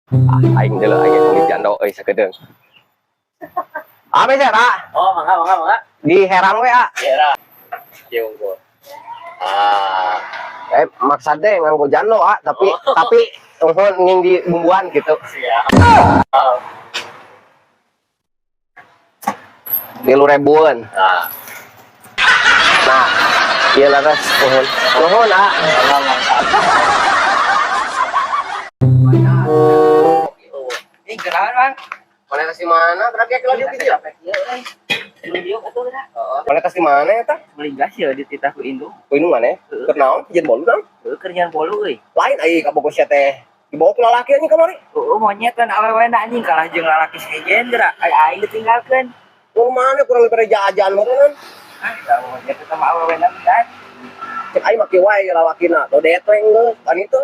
Ah, aing deuleu aing kulit jando euy sakedeung. Apa sih, Pak? Oh, mangga, mangga, mangga. Di herang we, ah. Era. Ieu unggul. Ah, Maksud teh nganggo jando, ah, tapi Oh. tapi nuhun nging di bumbuan gitu. Siap. Oh. 3 ribuan. Nah, Nah, ieu leres nuhun. Nuhun, ah. mangga, mangga. Ini gerakan, Bang. Mana tas di mana? Berarti kalau diuk itu ya? Beli diuk atuh geura. Mana tas di mana eta? Beli gas ya di titah ku indung. Ku indung mana? Heeh. Keur naon? Jeung bolu naon? Heuh, keur nyian bolu euy. Lain ai ka Bogor sia teh. Dibawa ku lalaki anjing kamari. Heuh, monyet kan awewe na anjing kalah jeung lalaki sejen geura. Ai aing ditinggalkeun. Ku mana kurang lebih jajan meureun. Ah, da monyet eta mah awewe na bener. Cek aing make wae lalakina. Dodetreng geus, kan itu.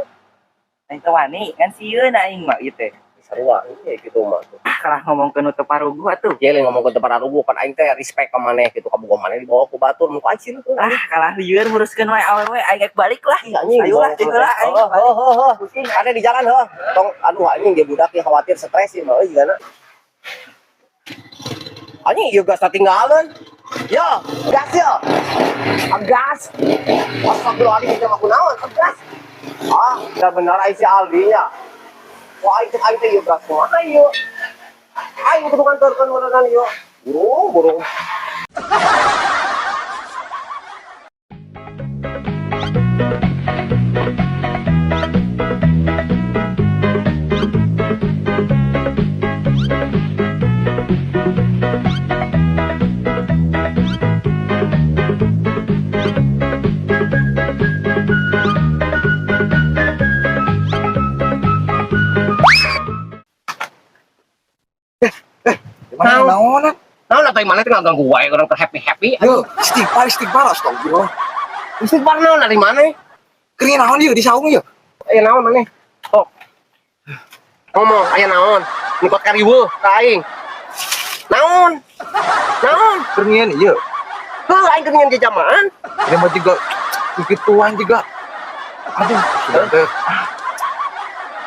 Aing teh wani kan sieun aing mah ieu teh. Sarua ieu kitu mah. Ah, kalah ngomongkeun nu teu paruguh atuh. Ye lain ngomong ke tempat aruguh kan aing teh respect ka maneh gitu ka bogoh maneh dibawa ku batur nu aing tuh. Ah, kalah lieur nguruskeun wae awewe aing rek balik lah. Ih, anjing Ayo lah, dibawa ku lah, aing Oh, balik. oh, oh, oh. Ada di jalan heuh. Tong aduh anjing dia budak ya khawatir stres sih mah euy jigana. Anjing ieu gas tinggalan. Yo, gas yo. Ah, gas. Astagfirullahaladzim, kita mah kunaon? Ah, gas. Ah, enggak benar aing si Aldi nya. Wah, aing cek aing teh ieu gas kumaha ieu? Aing kudu ngantorkeun meureunan ieu. Buru, buru. Mana naon? Naon atuh mana teh ngaganggu wae urang teh happy-happy. Yo, istighfar, istighfar, astagfirullah. Istighfar naon dari mana? Keur naon ieu di saung ieu? Aya naon maneh? Oh. Ngomong aya naon? Nikot kariweuh ka aing. Naon? Naon? Keur ngieun ieu. Heuh aing keur ngieun jajamaan. Ini mah juga kikituan juga. Aduh, sudah teh.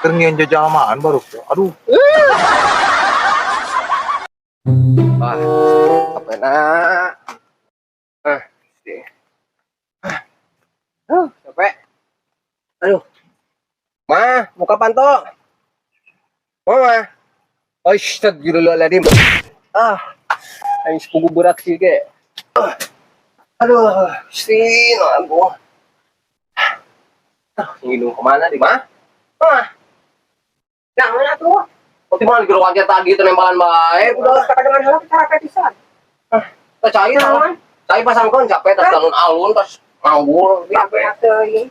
Keur ngieun jajamaan baru. Aduh, Wah, apa enak. Ah, sih. Ah, capek. Aduh. Ma, buka panto. Mama. Astagfirullahaladzim. Ah, aing sepugu berak sih ke. Ah. Aduh, sih, aku. Ah, ngidung kemana di, Ma? Ma. Nah, mana tuh? Oh, di mana gerobaknya tadi itu nembalan baik. Udah, Kadang heula cara pisan. teh cai naon? Cai pasangkeun capek tas alun-alun tas ngawur Capek teh ieu.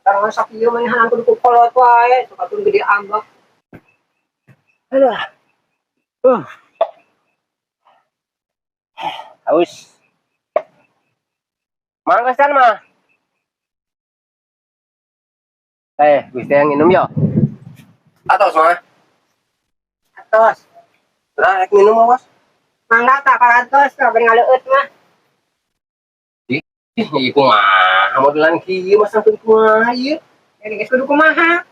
Karena sakieu mah kudu ku kolot wae, sok atuh gede ambek. Aduh. Haus. Mangga san mah. Gusti yang minum yo. Atos mah. Atos. Lah, rek minum awas. Mangga tak parantos ka bari ngaleueut mah. Ih, ieu kumaha modelan kieu mah sampeun kumaha ieu? Jadi geus kudu kumaha?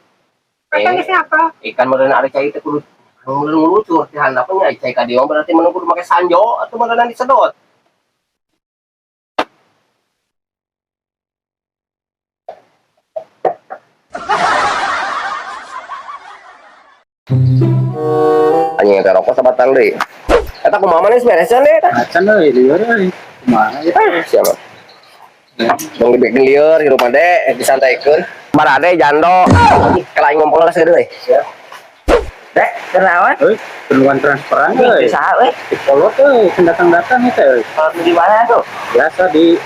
Kata geus apa? Ikan modelan ari cai teh kudu modelan ngelucur ti handapnya cai ka dieu berarti mun kudu make sanjo atau modelan disedot. Anjing eta rokok sabatang deui. Eta kumaha maneh beresan deh eta. Acan euy, lieur euy. Kumaha ya? Ah, siapa? Dong dibikin lieur hirup mah deh, disantaikeun. Barade jando. Kala aing ngompol lah deui. Dek, kenaon? Euy, perluan transferan euy. Saha euy? Di kolot euy, datang-datang itu euy. Kolot di mana tuh? Biasa di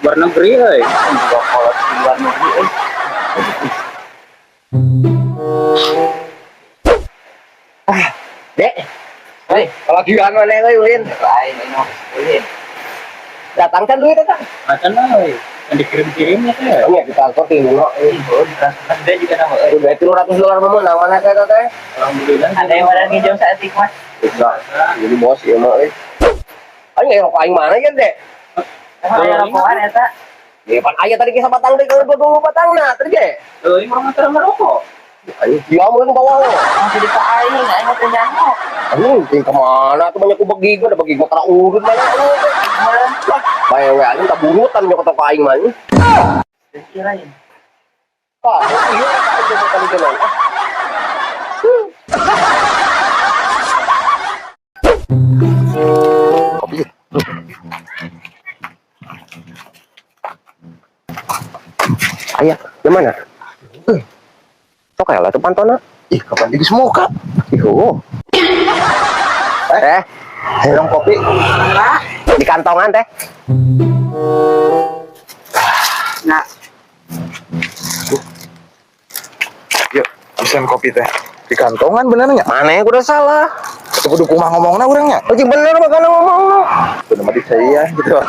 luar negeri euy. Juga kolot di luar negeri euy. Dek. Hei, kalau gilaan mana euy ulin? Lain ini mah ulin. Datang kan duit eta. Acan euy, yang dikirim-kirimnya teh. Nya di kantor ti dulu. Oh, ditransfer dia juga nama euy. Udah $300 mah meunang mana teh eta teh? Alhamdulillah. Ada yang mana nginjem saeutik mah? Bisa. Jadi bos ieu mah euy. Aing rokok aing mana ieu, Dek? Emang aya rokokan eta? Ya pan aya tadi ge sabatang deui kalau dua batangna tadi ge. Euy, urang mah teu ngerokok. Ayo, dia mau ke bawah. Masih di aing, aing mah teu nyaho. Aduh, ting kemana tuh banyak ku begi gua, ada begi gua kena urut banyak. Lah, bae we anjing kaburutan nyo ka aing mah. Kirain. Pak, iya ka coba kali jalan. Kopi. Ayah, gimana? Sok lah tuh pantona. Ih, kapan jadi semoga? Ih, oh. Eh, Minum kopi. Di kantongan teh. Nah, Yuk, pesan kopi teh. Di kantongan benernya. Mana yang udah salah? Itu kudu kumaha ngomongna urangnya. Anjing bener makanya ngomong lu. Bener mah di saya gitu.